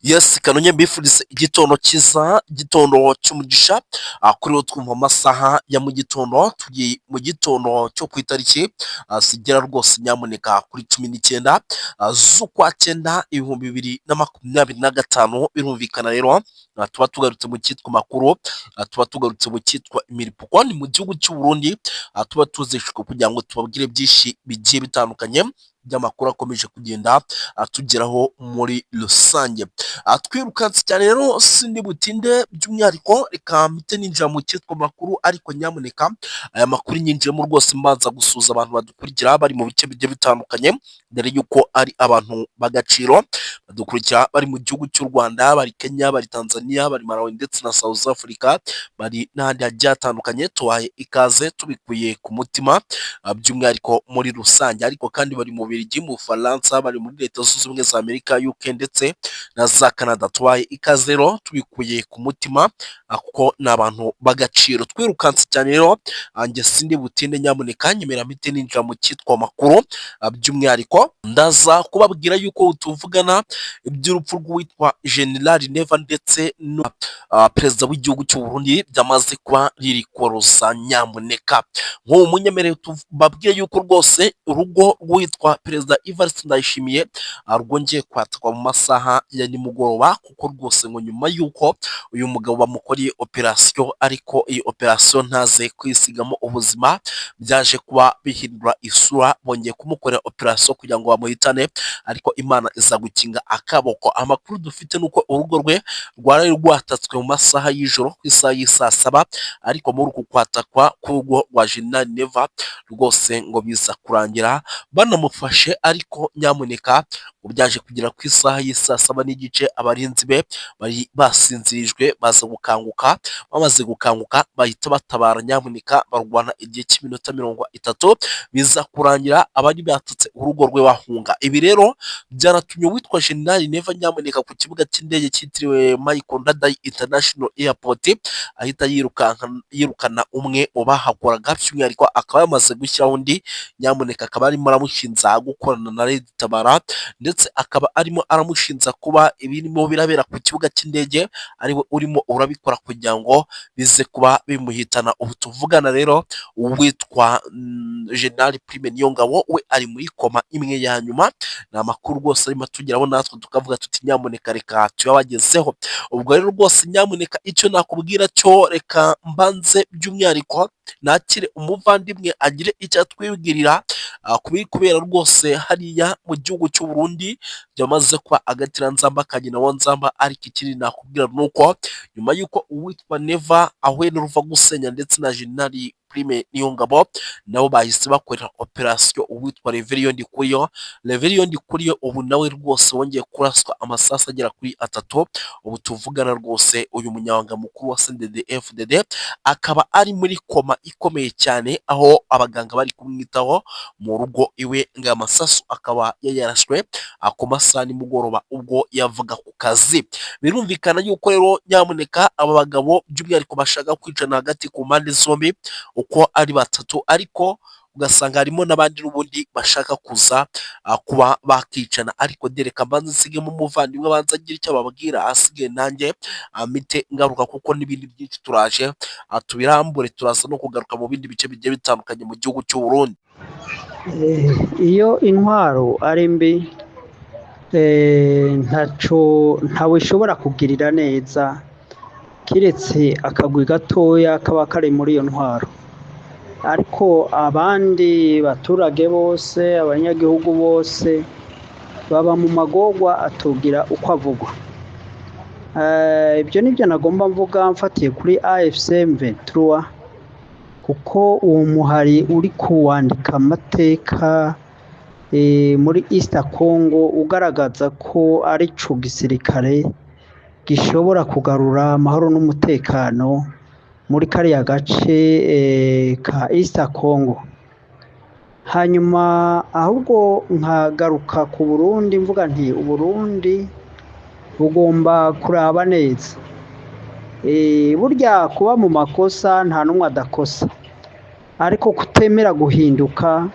Yes, kanonye mbifurize igitondo cyiza, igitondo cy'umugisha. Kuri wo twumva amasaha ya mu gitondo, turi mu gitondo cyo ku itariki zigera rwose nyamuneka kuri 19 z'ukwa 9 2025. Birumvikana rero tuba tugarutse mu cyitwa makuru, tuba tugarutse mu cyitwa imiripuko, ni mu gihugu cy'u Burundi. Tuba tuzishwe kugira ngo tubabwire byinshi bigiye bitandukanye by'amakuru akomeje kugenda atugeraho muri rusange. Twirukanse cyane rero, sindi butinde. By'umwihariko reka mpite ninjira mu cyitwa makuru, ariko nyamuneka aya makuru nyinjiyemo rwose mbanza gusuhuza abantu badukurikira bari mu bice bigiye bitandukanye, dore yuko ari abantu b'agaciro badukurikira bari mu gihugu cy'u Rwanda, bari Kenya, bari Tanzania, bari Malawi ndetse na South Africa, bari n'ahandi hagiye hatandukanye. Tubahaye ikaze tubikuye ku mutima by'umwihariko muri rusange. Ariko kandi bari mu Bubiligi, mu Bufaransa, bari muri Leta Zunze Ubumwe za Amerika, UK ndetse na za Canada. Tubahaye ikaze rero tubikuye ku mutima kuko ni abantu b'agaciro. Twirukanse cyane rero, njye sindi butinde, nyamuneka nyemera mpite ninjira mu cyitwa amakuru. By'umwihariko ndaza kubabwira yuko tuvugana iby'urupfu rw'uwitwa General Neva ndetse na perezida w'igihugu cy'u Burundi byamaze kuba riri koroza. Nyamuneka nk'ubu munyemerere tubabwire yuko rwose urugo rw'uwitwa perezida Evariste Ndayishimiye rwongeye kwatakwa mu masaha ya nimugoroba, kuko rwose ngo nyuma y'uko uyu mugabo bamukoreye operasiyo, ariko iyi operasiyo ntaze kwisigamo ubuzima, byaje kuba bihindura isura, bongeye kumukorera operasiyo kugira ngo bamuhitane, ariko Imana iza gukinga akaboko. Amakuru dufite ni uko urugo rwe rwari rwatatswe mu masaha y'ijoro ku isaha y'isaa saba, ariko muri uku kwatakwa k'urugo rwa General Neva rwose ngo biza kurangira banamufashe, ariko nyamuneka ngo byaje kugera ku isaha y'isaa saba n'igice, abarinzi be bari basinzirijwe baza gukanguka. Bamaze gukanguka bahita batabara, nyamuneka barwana igihe cy'iminota 30, biza kurangira abari batatse urugo rwe bahunga. Ibi rero byanatumye uwitwa General Neva nyamuneka ku kibuga cy'indege cyitiriwe Michael Ndadaye International Airport ahita yirukana umwe mu bahakoraga, by'umwihariko akaba yamaze gushyiraho undi, nyamuneka akaba arimo aramushinja gukorana na Red Tabara, ndetse akaba arimo aramushinja kuba ibirimo birabera ku kibuga cy'indege ariwe urimo urabikora kugira ngo bize kuba bimuhitana. Ubu tuvugana rero uwitwa General Prime Niyongabo we ari muri koma imwe ya nyuma. Ni amakuru rwose arimo atugeraho, natwe tukavuga tuti nyamuneka reka tuyabagezeho. Ubwo rero rwose nyamuneka icyo nakubwira cyo, reka mbanze by'umwihariko nakire umuvandimwe agire icyo atwibwirira ku biri kubera rwose hariya mu gihugu cy'u Burundi byamaze kuba agatiranzamba ka nyina wa nzamba. Ariko ikindi nakubwira ni uko nyuma y'uko uwitwa Neva ahuye n'uruva gusenya ndetse na General Prime Niyongabo, nabo bahise bakorera operasiyo uwitwa Reverien Ndikuriyo. Reverien Ndikuriyo ubu nawe rwose wongeye kuraswa amasasu agera kuri atatu. Ubu tuvugana rwose uyu munyamabanga mukuru wa CNDD FDD akaba ari muri koma ikomeye cyane, aho abaganga bari kumwitaho mu rugo iwe, ngo aya masasu akaba yayarashwe ku masaha nimugoroba ubwo yavaga ku kazi. Birumvikana yuko rero nyamuneka aba bagabo by'umwihariko bashaka kwicana hagati ku mpande zombi uko ari batatu, ariko ugasanga harimo n'abandi n'ubundi bashaka kuza kuba bakicana. Ariko reka mbanze nsigemo umuvandimwe abanza agire icyo ababwira, ahasigaye nanjye mpite ngaruka, kuko n'ibindi byinshi turaje tubirambure, turaza no kugaruka mu bindi bice bigiye bitandukanye mu gihugu cy'u Burundi. Iyo intwaro ari mbi, ntaco ntawe ishobora kugirira neza kiretse akagwi gatoya kaba kari muri iyo ntwaro, ariko abandi baturage bose, abanyagihugu bose baba mu magorwa atogira uko avugwa. Ibyo nibyo nagomba mvuga mfatiye kuri AFC M23, kuko uwo muhari uri kuwandika amateka muri East Congo, ugaragaza ko ari co gisirikare gishobora kugarura amahoro n'umutekano muri kariya gace ka East Congo. Hanyuma ahubwo nkagaruka ku Burundi, mvuga nti Uburundi bugomba kuraba neza. Burya kuba mu makosa nta n'umwe adakosa, ariko kutemera guhinduka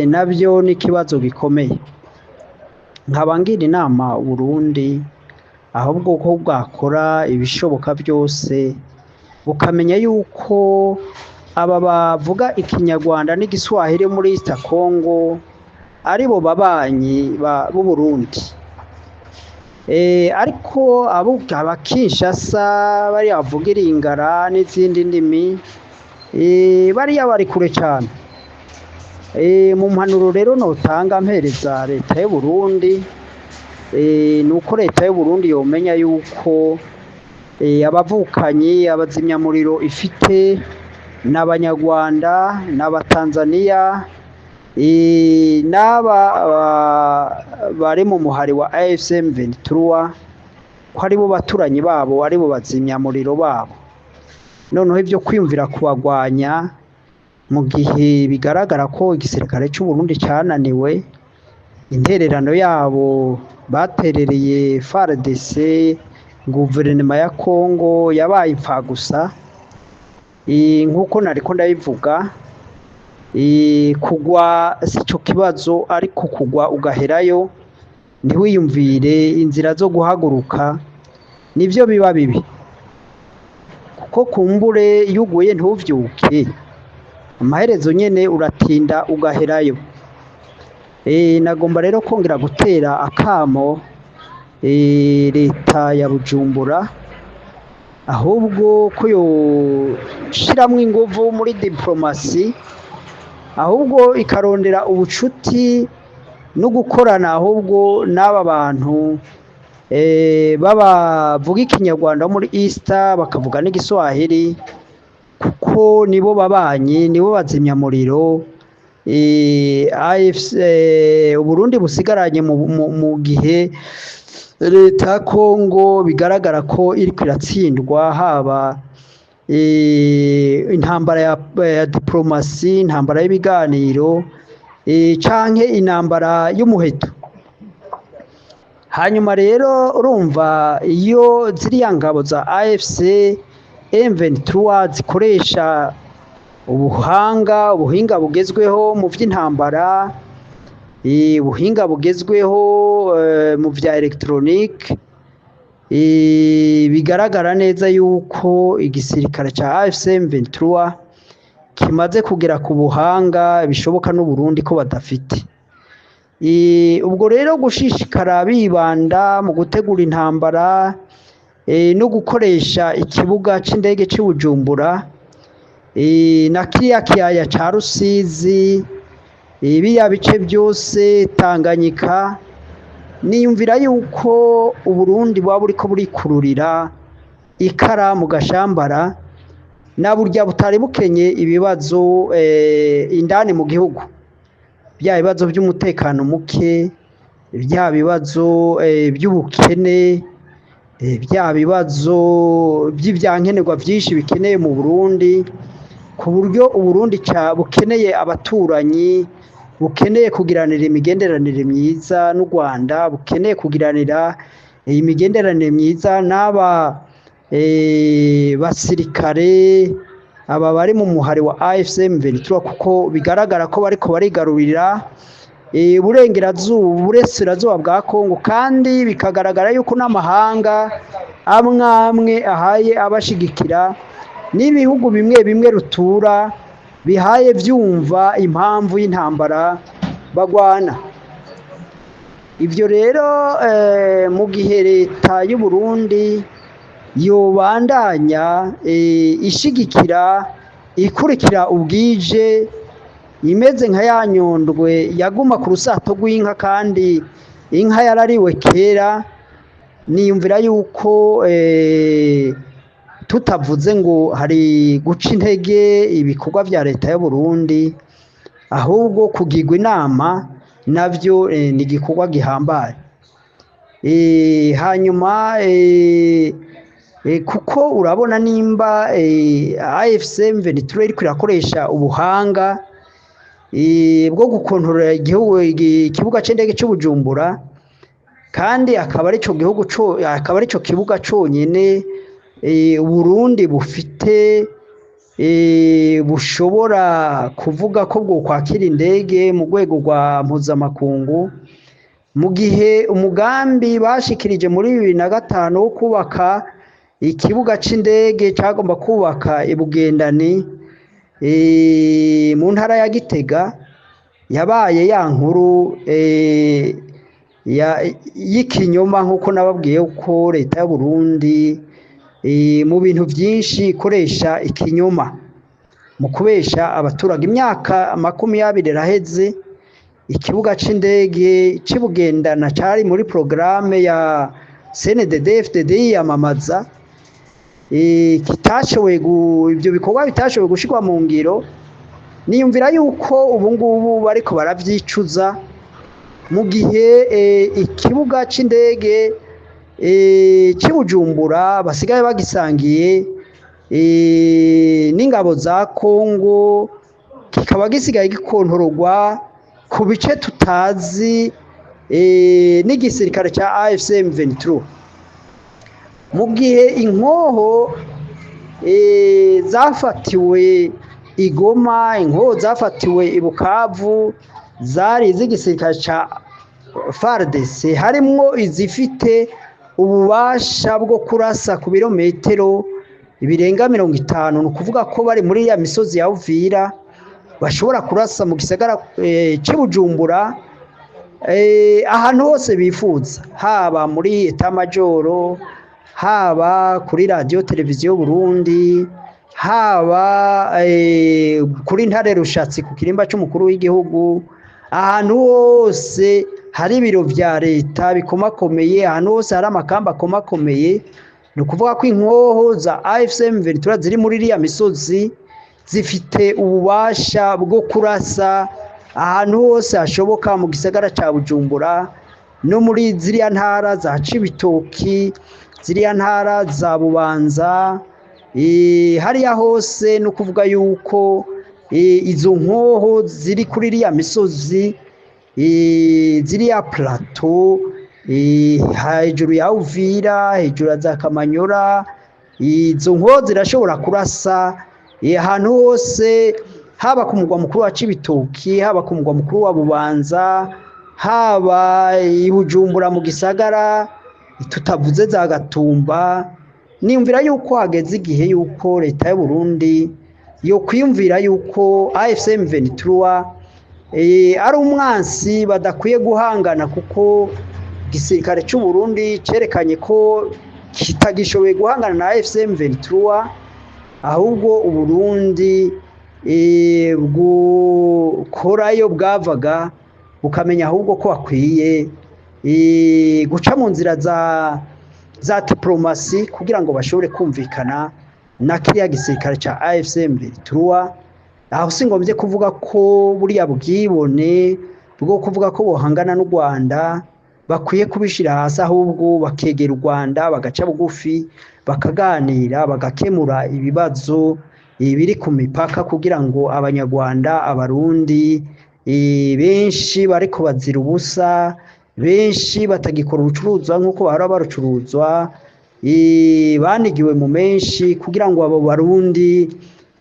nabyo ni ikibazo gikomeye. Nkaba ngira inama Uburundi ahubwo ko bwakora ibishoboka byose bukamenya yuko aba bavuga ikinyarwanda n'igiswahili muri East Congo aribo babanyi b'Uburundi. Ariko abo aba Kinshasa bariya bavuga iringara n'izindi ndimi, bariya bari kure cyane. Mu mpanuro rero notanga mpereza leta y'u Burundi, ni uko leta y'u Burundi yomenya yuko abavukanyi abazimyamuriro ifite n'abanyarwanda n'abatanzaniya, n'aba bari mu muhari wa AFC M23, ko aribo baturanyi babo, aribo bazimyamuriro babo. Noneho ibyo kwiyumvira kubagwanya mu gihe bigaragara ko igisirikare cy'u Burundi cyananiwe, intererano yabo baterereye FARDC, guverinoma ya Congo, yabaye imfagusa. Nk'uko nariko ndabivuga, kugwa sico kibazo, ariko kugwa ugaherayo ntiwiyumvire inzira zo guhaguruka nivyo biba bibi, kuko kumbure iyo uguye ntuvyuke, amaherezo nyene uratinda ugaherayo. Nagomba rero kongera gutera akamo leta ya Bujumbura, ahubwo ko yoshiramwo inguvu muri diplomasi, ahubwo ikarondera ubucuti no gukorana ahubwo n'aba bantu babavuga ikinyarwanda bo muri East bakavuga n'igiswahili, kuko nibo babanyi, nibo bazimyamuriro AFC Uburundi busigaranye mu gihe leta ya Congo bigaragara ko iriko iratsindwa, haba intambara ya diplomasi, intambara y'ibiganiro, canke intambara y'umuheto. Hanyuma rero urumva iyo ziriya ngabo za AFC M23 zikoresha ubuhanga, ubuhinga bugezweho mu vy'intambara, ubuhinga bugezweho mu vya electronique, bigaragara neza yuko igisirikare ca AFC M23 kimaze kugera ku buhanga bishoboka n'Uburundi ko badafite. Ubwo rero gushishikara bibanda mu gutegura intambara, no gukoresha ikibuga c'indege c'i Bujumbura, na kiriya kiyaya ca Rusizi, biriya bice byose Tanganyika, niyumvira yuko Uburundi bwaba buriko burikururira ikara mu gashambara, na burya butari bukenye ibibazo indani mu gihugu, bya bibazo by'umutekano muke, bya bibazo by'ubukene, bya bibazo by'ivyankenerwa vyinshi bikeneye mu Burundi, ku buryo Uburundi bukeneye abaturanyi, bukeneye kugiranira imigenderanire myiza n'u Rwanda, bukeneye kugiranira imigenderanire myiza n'aba basirikare aba bari mu muhari wa AFC M23, kuko bigaragara ko bariko barigarurira uburengerazuba, uburasirazuba bwa Kongo, kandi bikagaragara yuko n'amahanga amwe amwe ahaye abashigikira, n'ibihugu bimwe bimwe rutura bihaye vyumva impamvu y'intambara bagwana. Ivyo rero mu gihe leta y'u Burundi yobandanya ishigikira ikurikira ubwije, imeze nka ya nyondwe yaguma ku rusato rw'inka kandi inka yarariwe kera, niyumvira yuko tutavuze ngo hari guca intege ibikorwa vya leta y'u Burundi, ahubwo kugirwa inama navyo ni igikorwa gihambaye. Hanyuma kuko urabona nimba AFC M23 iriko irakoresha ubuhanga bwo gukontorora igihugu, ikibuga c'indege c'u Bujumbura, kandi akaba arico gihugu co, akaba arico kibuga conyene Burundi bufite, bushobora kuvuga ko bwokwakira indege mu rwego rwa mpuzamakungu. Mu gihe umugambi bashikirije muri 2005 wo kubaka ikibuga c'indege cagomba kubaka i Bugendani mu ntara ya Gitega, yabaye ya nkuru y'ikinyoma, nk'uko nababwiye ko leta y'Uburundi mu bintu vyinshi ikoresha ikinyoma mu kubesha abaturage. Imyaka 20 iraheze ikibuga c'indege c'i Bugendana cari muri porogaramu ya CNDD-FDD yiyamamaza, kitashoboye, ivyo bikorwa bitashoboye gushirwa mu ngiro. Niyumvira yuko ubu ngubu bariko baravyicuza, mu gihe ikibuga c'indege c'i Bujumbura basigaye bagisangiye n'ingabo za Kongo, kikaba gisigaye gikontororwa ku bice tutazi n'igisirikare ca AFC M23, mu gihe inkoho zafatiwe i Goma, inkoho zafatiwe i Bukavu zari iz'igisirikare ca FARDC, harimwo izifite ububasha bwo kurasa ku birometero birenga 50. Ni ukuvuga ko bari muri ya misozi ya Uvira bashobora kurasa mu gisagara c'i Bujumbura, ahantu hose bifuza, haba muri etat-major, haba kuri radiyo televiziyo Burundi, haba kuri Ntare Rushatsi ku kirimba c'umukuru w'igihugu, ahantu hose hari ibiro vya leta bikomakomeye, ahantu hose hari amakamba akomakomeye. Ni ukuvuga ko inkoho za AFC M23 ziri muri iriya misozi zifite ububasha bwo kurasa ahantu hose hashoboka mu gisagara ca Bujumbura no muri ziriya ntara za Cibitoki, ziriya ntara za Bubanza, hariya hose. No kuvuga yuko izo nkoho ziri kuri iriya misozi, ziriya plateau hejuru ya Uvira, hejuru ya za Kamanyora, izo nkoho zirashobora kurasa ahantu hose, haba ku mugwa mukuru wa Cibitoki, haba ku mugwa mukuru wa Bubanza, haba i Bujumbura mu gisagara, tutavuze za Gatumba. Niyumvira yuko hageze igihe yuko leta y'u Burundi yo kwiyumvira yuko AFC M23 ari umwansi badakwiye guhangana, kuko igisirikare c'u Burundi cerekanye ko kitagishoboye guhangana na AFC M23, ahubwo Uburundi bwokorayo bwavaga bukamenya ahubwo ko bakwiye guca mu nzira za diplomasi kugira ngo bashobore kumvikana na kiriya gisirikare ca AFC M23. Aho singombye kuvuga ko buriya bwibone bwo kuvuga ko bohangana n'u Rwanda bakwiye kubishira hasi, ahubwo bakegera u Rwanda, bagaca bugufi, bakaganira, bagakemura ibibazo biri ku mipaka, kugira ngo Abanyarwanda, Abarundi benshi bariko bazira ubusa, benshi batagikora ubucuruzwa nk'uko bahora barucuruzwa, banigiwe mu menshi, kugira ngo abo Barundi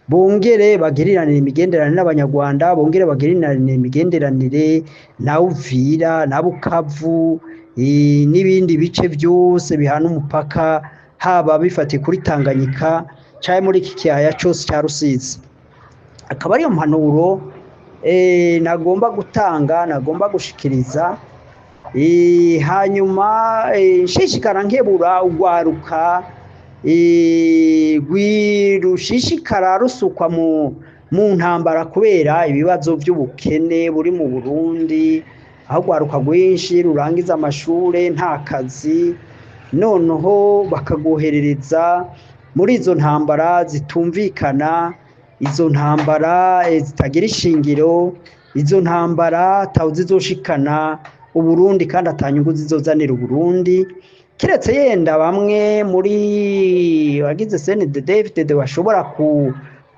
bongere bagiriranire imigenderanire n'Abanyarwanda, bongere bagiriranire imigenderanire na Uvira na Bukavu n'ibindi bice byose bihana umupaka, haba bifatiye kuri Tanganyika canke muri iki kiyaya cose ca Rusizi. Akaba ariyo mpanuro nagomba gutanga, nagomba gushikiriza. Hanyuma nshishikara nkebura urwaruka rushishikara rusukwa mu ntambara kubera ibibazo by'ubukene buri mu Burundi, aho urwaruka rwinshi rurangiza amashure nta kazi, noneho bakagoherereza muri izo ntambara zitumvikana, izo ntambara zitagira ishingiro, izo ntambara tawe zizoshikana Uburundi kandi atanyungu zizozanira Uburundi, kiretse yenda bamwe muri bagize CNDD-FDD bashobora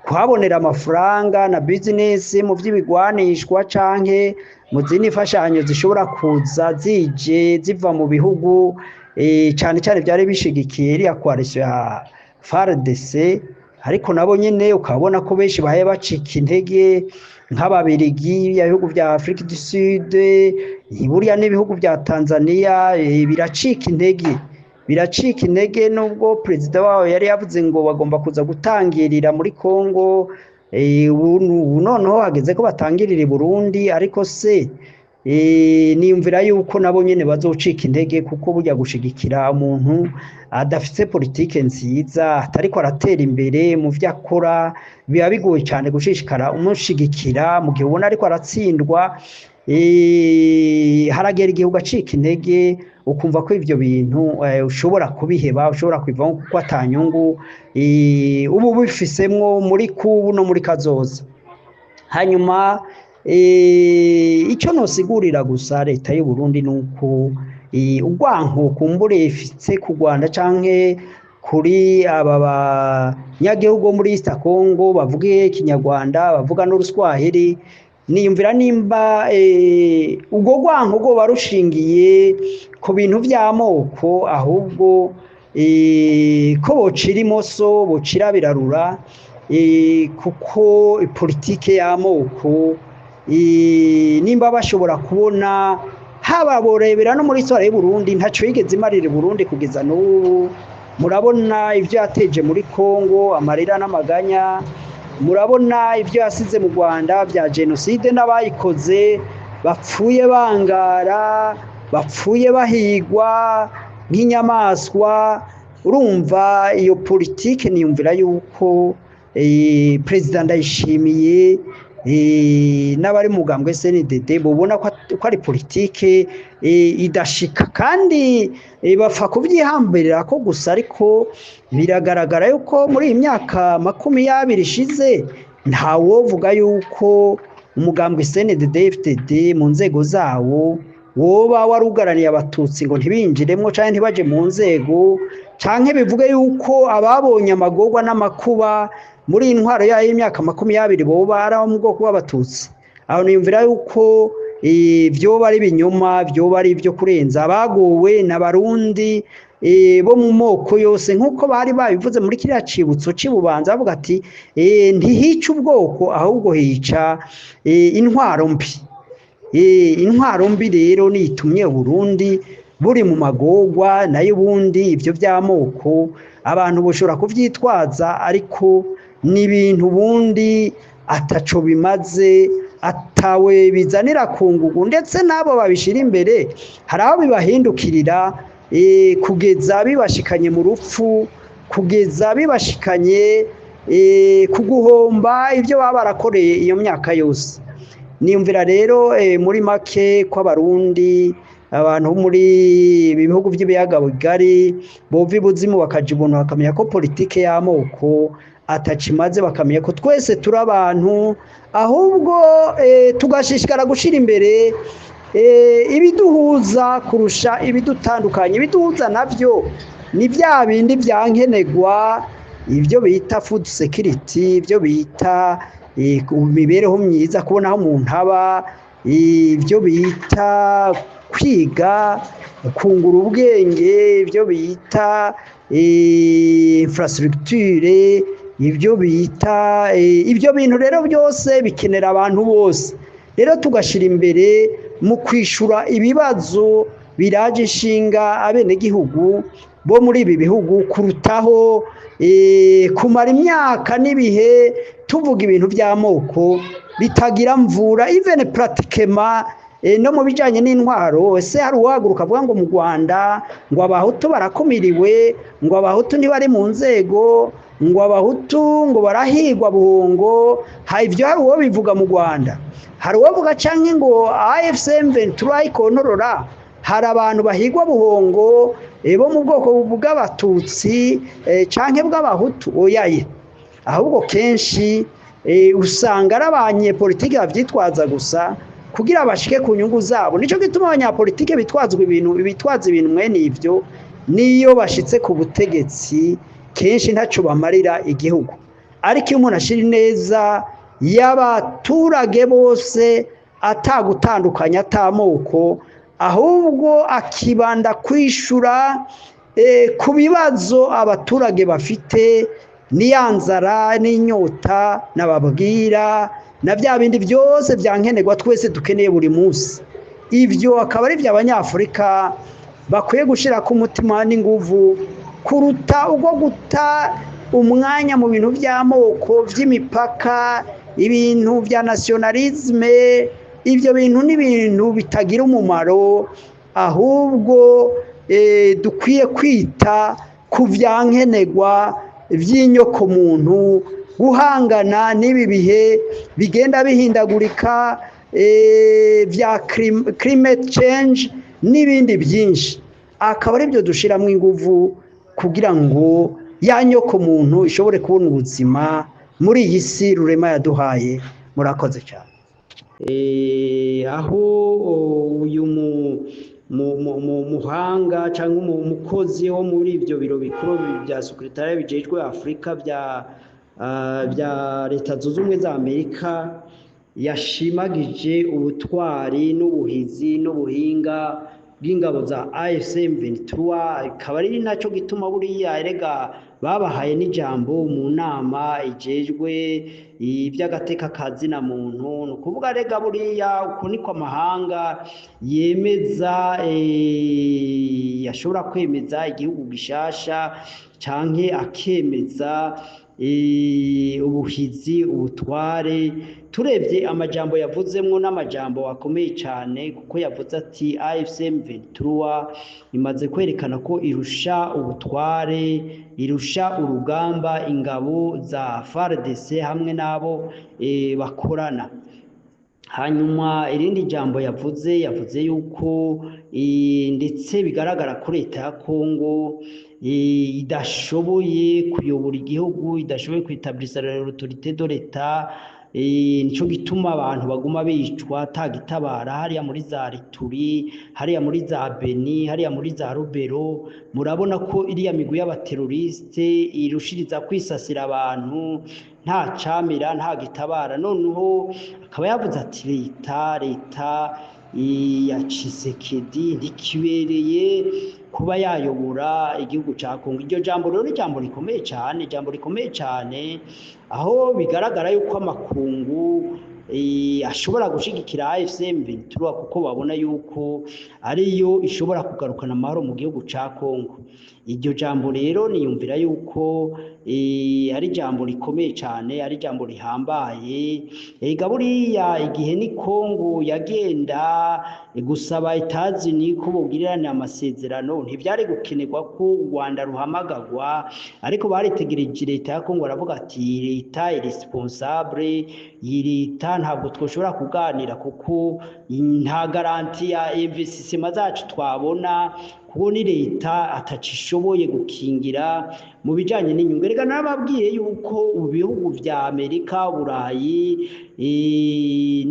kuhabonera amafaranga na business mu vy'ibigwanishwa canke mu zindi mfashanyo zishobora kuza zije ziva mu bihugu cane cane vyari bishigikiye iriya coalition ya FARDC. Ariko nabo nyene ukabona ko benshi bahaye bacika intege. Nk'Ababirigi, ibihugu vya Afrique du Sud, burya n'ibihugu vya Tanzania biracika intege, biracika intege, nubwo perezida wabo yari yavuze ngo bagomba kuza gutangirira muri Congo. Ubu noneho hageze ko batangirira i Burundi, ariko se niyumvira yuko nabo nyene bazocika intege, kuko burya gushigikira umuntu adafise politike nziza, atariko aratera imbere mu vyo akora, biba bigoye cyane gushishikara umushigikira mu gihe ubona ariko aratsindwa. Haragera igihe ugacika intege, ukumva ko ivyo bintu ushobora kubiheba, ushobora kubivamo, kuko atanyungu ubu bifisemwo muri kubu no muri kazoza. Hanyuma icyo nosigurira gusa leta y'u Burundi nuko urwanko kumbure ifise ku Rwanda canke kuri aba banyagihugu bo muri East Congo bavuga Ikinyarwanda, bavuga n'Uruswahili, niyumvira nimba ubwo rwanko rwoba rushingiye ku bintu vy'amoko, ahubwo ko bocira imoso bocira birarura, kuko politike y'amoko, nimba bashobora kubona haba borebera no muri histoire y'u Burundi, ntaco yigeze imarira i Burundi kugeza n'ubu. Murabona ivyo yateje muri Congo, amarira n'amaganya. Murabona ibyo yasize mu Rwanda bya jenoside n'abayikoze bapfuye bangara, bapfuye bahigwa nk'inyamaswa. Urumva iyo politike, niyumvira yuko perezida Ndayishimiye n'abari mu mugambwe CNDD bubona ko ari politike idashika, kandi bapfa kubyihambirira ko gusa. Ariko biragaragara yuko muri iyi myaka 20 ishize ntawovuga yuko umugambwe CNDD FDD mu nzego zawo woba warugaraniye Abatutsi ngo ntibinjiremwo canke ntibaje mu nzego, canke bivuge yuko ababonye amagorwa n'amakuba muri iyi ntwaro yayo y'imyaka 20 boba ari abo mu bwoko bw'Abatutsi. Aho niyumvira yuko vyoba ari ibinyoma, vyoba ari ibyo kurenza. Abagowe n'Abarundi bo mu moko yose, nk'uko bari babivuze muri kiriya cibutso c'i Bubanza, bavuga ati ntihica ubwoko, ahubwo hica intwaro mbi. Intwaro mbi rero nitumye Burundi buri mu magorwa. Nayo ubundi ibyo by'amoko abantu boshobora kuvyitwaza, ariko ni ibintu ubundi ataco bimaze, atawe bizanira kungugu, ndetse n'abo babishira imbere hari aho bibahindukirira kugeza bibashikanye mu rupfu, kugeza bibashikanye ku guhomba ibyo baba barakoreye iyo myaka yose. Niyumvira rero muri make ko Abarundi, abantu bo muri ibi bihugu by'ibiyaga bigari, bova ibuzimu bakaja ubuntu, bakamenya ko politike y'amoko atacimaze, bakamenya ko twese turi abantu, ahubwo tugashishikara gushira imbere ibiduhuza kurusha ibidutandukanya. Ibiduhuza navyo ni bya bindi vya nkenerwa, ibyo bita food security, ibyo bita imibereho myiza, kubona aho umuntu aba, ibyo bita kwiga, kungura ubwenge, ibyo bita infrastructure, ibyo bita ibyo bintu rero byose bikenera abantu bose. Rero tugashira imbere mu kwishura ibibazo biraje ishinga abenegihugu bo muri ibi bihugu, kurutaho kumara imyaka n'ibihe tuvuga ibintu by'amoko bitagira mvura. Even pratiquement no mu bijanye n'intwaro, ese hari uwahaguruka avuga ngo mu Rwanda ngo Abahutu barakumiriwe, ngo Abahutu ntibari mu nzego, ngo Abahutu ngo barahigwa buhongo? Ha, ivyo hari uwo bivuga mu Rwanda? Hari uwovuga canke ngo AFC M23 ikontorora hari abantu bahigwa buhongo bo mu bwoko bw'Abatutsi canke bw'Abahutu? Oyaye, ahubwo kenshi usanga ari abanyepolitike bavyitwaza gusa kugira bashike ku nyungu zabo. Nico gituma abanyapolitike bitwazwa ibintu, bitwaza ibintu mwene ivyo, niyo bashitse ku butegetsi kenshi ntaco bamarira igihugu. Ariko iyo umuntu ashira ineza y'abaturage bose, atagutandukanya, atamoko, ahubwo akibanda kwishura ku bibazo abaturage bafite, n'iyanzara n'inyota nababwira. Na bya bindi byose byankenerwa twese dukeneye buri munsi. Ibyo akaba ari iby'Abanyafurika bakwiye gushyira ku mutima n'inguvu kuruta ubwo guta umwanya mu bintu by'amoko, by'imipaka, ibintu bya nationalisme. Ibyo bintu ni ibintu bitagira umumaro, ahubwo dukwiye kwita ku byankenerwa by'inyokomuntu, guhangana n'ibi bihe bigenda bihindagurika bya climate change n'ibindi byinshi, akaba ari byo dushyiramo ingufu kugira ngo ya nyokomuntu ishobore kubona ubuzima muri iyi si Rurema yaduhaye. Murakoze cyane. Aho uyu muhanga cyangwa umukozi wo muri ibyo biro bikuru bya secrétariat bijejwe Afurika bya Leta Zunze Ubumwe za Amerika yashimagije ubutwari n'ubuhizi n'ubuhinga bw'ingabo za AFC M23, ikaba ari nacyo gituma buriya erega babahaye n'ijambo mu nama ijejwe iby'agateka ka zina muntu. Ni ukuvuga rega buriya uko niko amahanga yemeza, yashobora kwemeza igihugu gishasha canke akemeza ubuhizi, ubutware. Turebye amajambo yavuzemwo, n'amajambo akomeye cyane, kuko yavuze ati AFC M23 imaze kwerekana ko irusha ubutware, irusha urugamba ingabo za FARDC hamwe n'abo bakorana. Hanyuma irindi jambo yavuze, yavuze yuko ndetse bigaragara ko leta ya Kongo idashoboye kuyobora igihugu, idashoboye kwitabiriza l'autorité de l'État. Nico gituma abantu baguma bicwa atagitabara hariya muri za Ituri, hariya muri za Beni, hariya muri za Rubero. Murabona ko iriya migwi y'abateroriste irushiriza kwisasira abantu, nta camira, nta gitabara. Noneho akaba yavuze ati leta ya Tshisekedi ntikibereye kuba yayobora igihugu ca Kongo. Iryo jambo rero ni ijambo rikomeye cyane, ijambo rikomeye cyane, aho bigaragara yuko amakungu ashobora gushigikira AFC M23, kuko babona yuko ariyo ishobora kugarukana amahoro mu gihugu ca Kongo. Iryo jambo rero niyumvira yuko ari ijambo rikomeye cyane, ari ijambo rihambaye. Ega buriya igihe ni Kongo yagenda gusaba Etazini ko bogirirana amasezerano, ntivyari gukenerwa ko u Rwanda ruhamagagwa, ariko baritegereje leta ya Kongo baravuga ati leta irresponsable, iyi leta ntabwo twoshobora kuganira kuko nta garantie ya investissement zacu twabona, kuko ni leta atacishoboye gukingira mu bijanye n'inyungu. Erega narababwiye yuko ibihugu vya Amerika, Burayi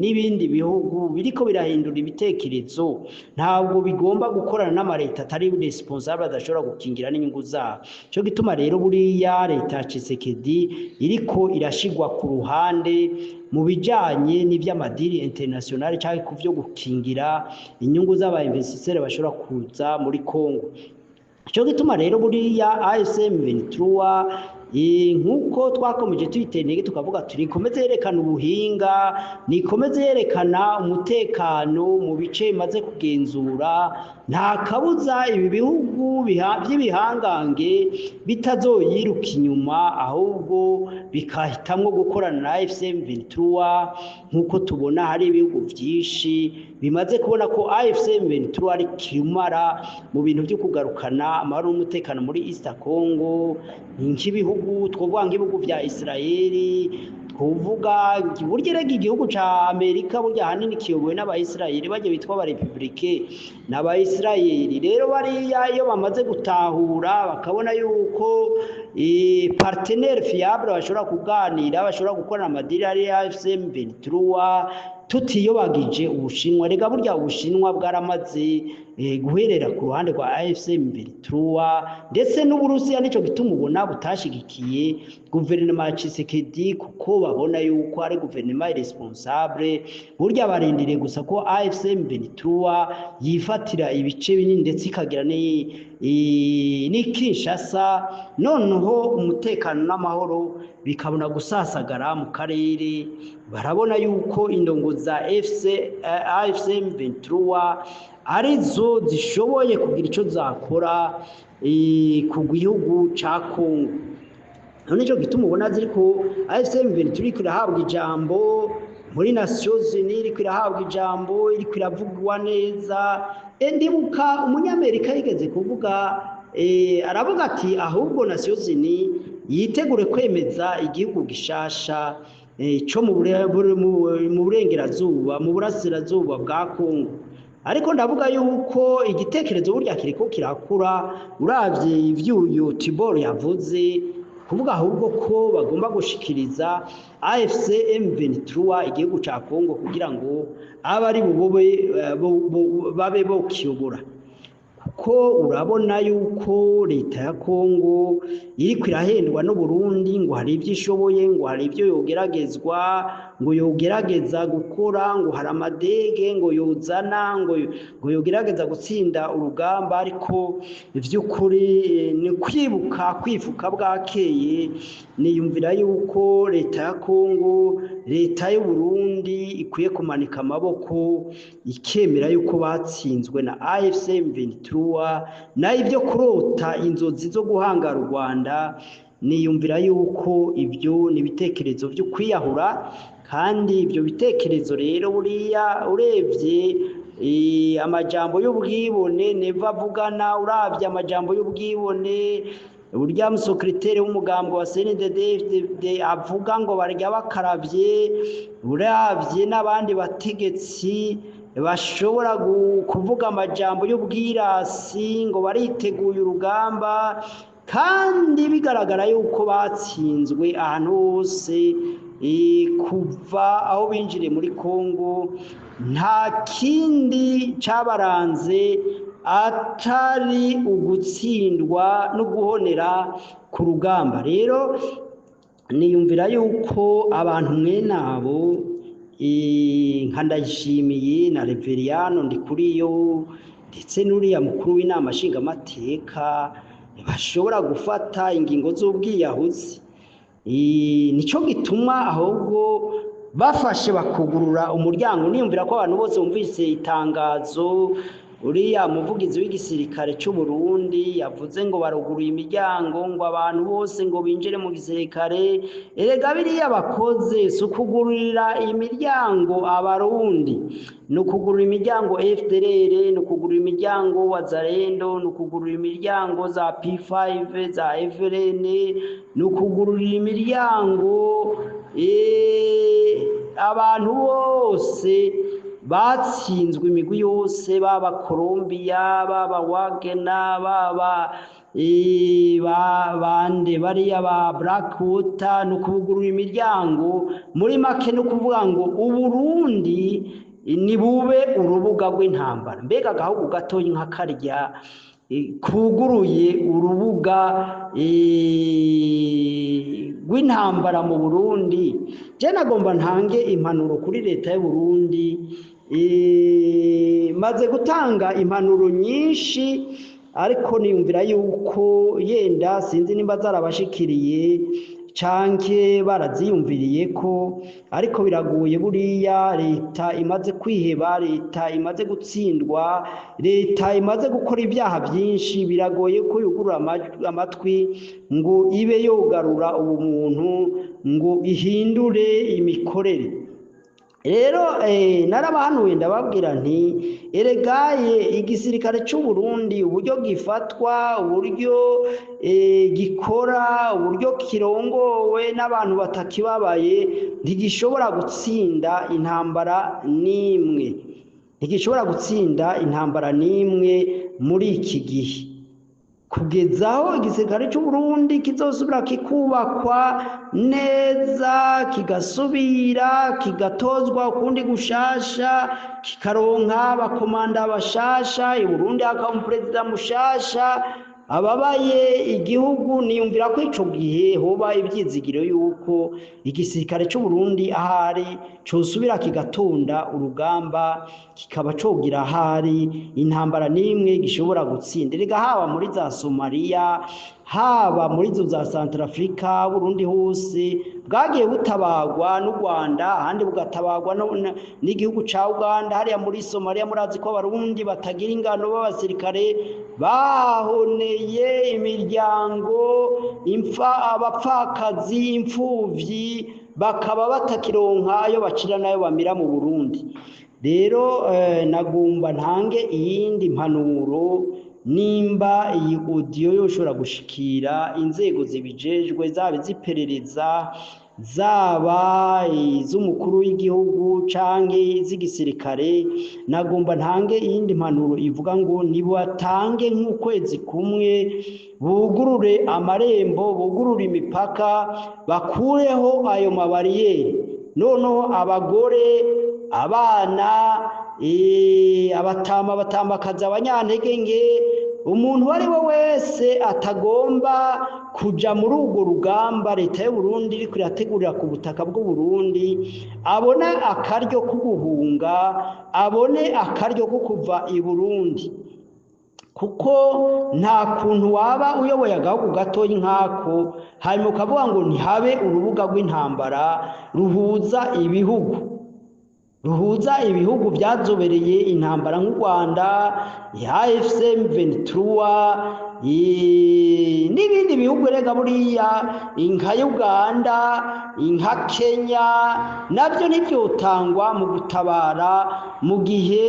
n'ibindi bihugu biriko birahindura ibitekerezo, ntabwo bigomba gukorana n'amaleta atari responsable, adashobora gukingira n'inyungu zabo. Cyo gituma rero buriya leta ya Tshisekedi iriko irashigwa ku ruhande mu bijanye n'ivy'amadiri international cyangwa ku vyo gukingira inyungu z'aba investisseurs bashobora kuza muri Congo. Cyo gituma rero buriya AFC M23, nkuko twakomeje tuyitera intege tukavuga turi ikomeze yerekana ubuhinga, nikomeze yerekana umutekano mu bice imaze kugenzura, nta kabuza ibi bihugu by'ibihangange bitazoyiruka inyuma, ahubwo bikahitamwo gukorana na AFC M23, nkuko tubona hari ibihugu byinshi bimaze kubona ko AFC M23 ari kirumara mu bintu byo kugarukana amahoro n'umutekano muri East Congo. Nk'ibihugu twovuga nk'ibihugu bya Israeli, twovuga burya rega igihugu ca Amerika burya ahanini kiyobowe n'Abayisiraheli, bajya bitwa abarepublike n'Abayisiraheli. Rero bariya iyo bamaze gutahura bakabona yuko partenaire fiable bashobora kuganira, bashobora gukorana amadiri ari AFC M23, tutiyobagije Ubushinwa. Rega burya Ubushinwa bwaramaze guherera ku ruhande rwa AFC M23 ndetse n'Uburusiya. Nico gituma ubona butashigikiye guverinoma ya Tshisekedi, kuko babona yuko ari guverinoma irresponsable. Burya barindiriye gusa ko AFC M23 yifatira ibice binini, ndetse ikagira ni Kinshasa, noneho umutekano n'amahoro bikabona gusasagara mu karere. Barabona yuko indongo za AFC M23 arizo zishoboye kugira ico zakora ku gihugu ca Congo. Nico gituma ubona ziriko AFC M23 iriko irahabwa ijambo muri Nations Unies, iriko irahabwa ijambo, iriko iravugwa neza. Ndibuka umunyamerika yigeze kuvuga, aravuga ati ahubwo Nations Unies yitegure kwemeza igihugu gishasha co mu burengerazuba, mu burasirazuba bwa Congo. Ariko ndavuga yuko igitekerezo burya kiriko kirakura, uravye ivy'uyu Tibor yavuze, kuvuga ahubwo ko bagomba gushikiriza AFC M23 igihugu ca Congo kugira ngo abe ari bubobe babe bokiyobora, kuko urabona yuko leta ya Congo iriko irahendwa n'Uburundi, ngo hari ivyo ishoboye, ngo hari ivyo yogeragezwa, ngo yogerageza gukora, ngo hari amadege ngo yozana, ngo yogerageza gutsinda urugamba. Ariko ivy'ukuri ni kwibuka kwifuka bwakeye. Niyumvira yuko leta ya Congo, leta y'u Burundi ikwiye kumanika amaboko ikemera yuko batsinzwe na AFC M23, nayo ibyo kurota inzozi zo guhangara u Rwanda, niyumvira yuko ibyo ni ibitekerezo byo kwiyahura. Kandi ibyo bitekerezo rero buriya urebye amajambo y'ubwibone neva avugana, uravye amajambo y'ubwibone burya musekreteri w'umugambo wa CNDD-FDD avuga ngo barya bakaravye, uravye n'abandi bategetsi bashobora kuvuga amajambo y'ubwirasi ngo bariteguye urugamba, kandi bigaragara yuko batsinzwe ahantu hose kuva aho binjiriye muri Congo. Nta kindi cabaranze atari ugutsindwa no guhonera ku rugamba. Rero niyumvira yuko abantu mwene abo nka Ndayishimiye na Reveriyano Ndikuriyo ndetse n'uriya mukuru w'inama nshingamateka bashobora gufata ingingo z'ubwiyahuzi. Nico gituma ahubwo bafashe bakugurura umuryango. Niyumvira ko abantu bose bumvise itangazo uriya muvugizi w'igisirikare c'u Burundi yavuze ngo baruguruye imiryango ngo abantu bose ngo binjire mu gisirikare. Erega biriya bakoze si ukugururira imiryango abarundi, ni ukugurura imiryango FDLR, ni ukugurura imiryango Wazalendo, ni ukugurura imiryango za P5 za FLN, ni ukugururira imiryango abantu bose batsinzwe, imigwi yose, baba Colombia, baba Wagner, baba bande bariya ba Blackwater, ni ukugurura imiryango. Muri make no kuvuga ngo Uburundi ni bube urubuga rw'intambara. Mbega agahugu gatoyi nka karya kuguruye urubuga rw'intambara mu Burundi. Je nagomba ntange impanuro kuri leta y'u Burundi. Maze gutanga impanuro nyinshi, ariko niyumvira yuko yenda sinzi nimba zarabashikiriye canke baraziyumviriye ko, ariko biragoye buriya leta imaze kwiheba, leta imaze gutsindwa, leta imaze gukora ibyaha byinshi, biragoye ko yugurura amatwi ngo ibe yogarura ubumuntu, ngo ihindure imikorere. Rero narabahanuye ndababwira nti eregaye igisirikare c'u Burundi uburyo gifatwa, uburyo gikora, uburyo kirongowe n'abantu batakibabaye, ntigishobora gutsinda intambara n'imwe, ntigishobora gutsinda intambara n'imwe muri iki gihe. Kugeza aho igisirikare c'Uburundi kizosubira kikubakwa neza, kigasubira kigatozwa ukundi gushasha, kikaronka abakomanda bashasha, i Burundi hakaba umuperezida mushasha ababaye igihugu. Niyumvira ko ico gihe hoba ivyizigiro yuko igisirikare c'Uburundi ahari cosubira kigatonda urugamba, kikaba cogira ahari intambara n'imwe gishobora gutsinda. Erega haba muri za Somalia, haba muri zo za Centrafrica, Burundi hose bwagiye butabagwa n'u Rwanda, ahandi bugatabagwa n'igihugu ca Uganda. Hariya muri Somalia murazi ko Abarundi batagira ingano b'abasirikare bahoneye imiryango, abapfakazi, imfuvyi, bakaba batakironka ayo bacira n'ayo bamira mu Burundi. Rero nagomba ntange iyindi mpanuro: nimba iyi audio yoshobora gushikira inzego zibijejwe, zaba iziperereza, zaba iz'umukuru w'igihugu canke iz'igisirikare, nagomba ntange iyindi mpanuro ivuga ngo nibatange nk'ukwezi kumwe, bugurure amarembo, bugurure imipaka, bakureho ayo mabariyeri. Noneho abagore, abana, abatama, abatamakazi, abanyantege nke, umuntu uwo ari we wese atagomba kuja muri urwo rugamba leta y'Uburundi iriko irategurira ku butaka bw'Uburundi, abone akaryo ko guhunga, abone akaryo ko kuva i Burundi, kuko nta kuntu waba uyoboye agahugu gatoyi nk'ako hanyuma ukavuga ngo ntihabe urubuga rw'intambara ruhuza ibihugu byazobereye intambara nk'u Rwanda, AFC M23 n'ibindi bihugu. Erega buriya nka Uganda, nka Kenya, nabyo ntivyotangwa mu gutabara mu gihe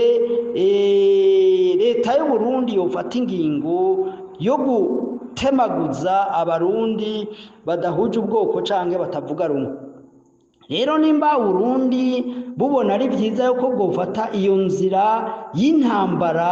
leta y'u Burundi yofata ingingo yo gutemaguza Abarundi badahuje ubwoko canke batavuga rumwe. Rero nimba Uburundi bubona ari vyiza yuko bwofata iyo nzira y'intambara.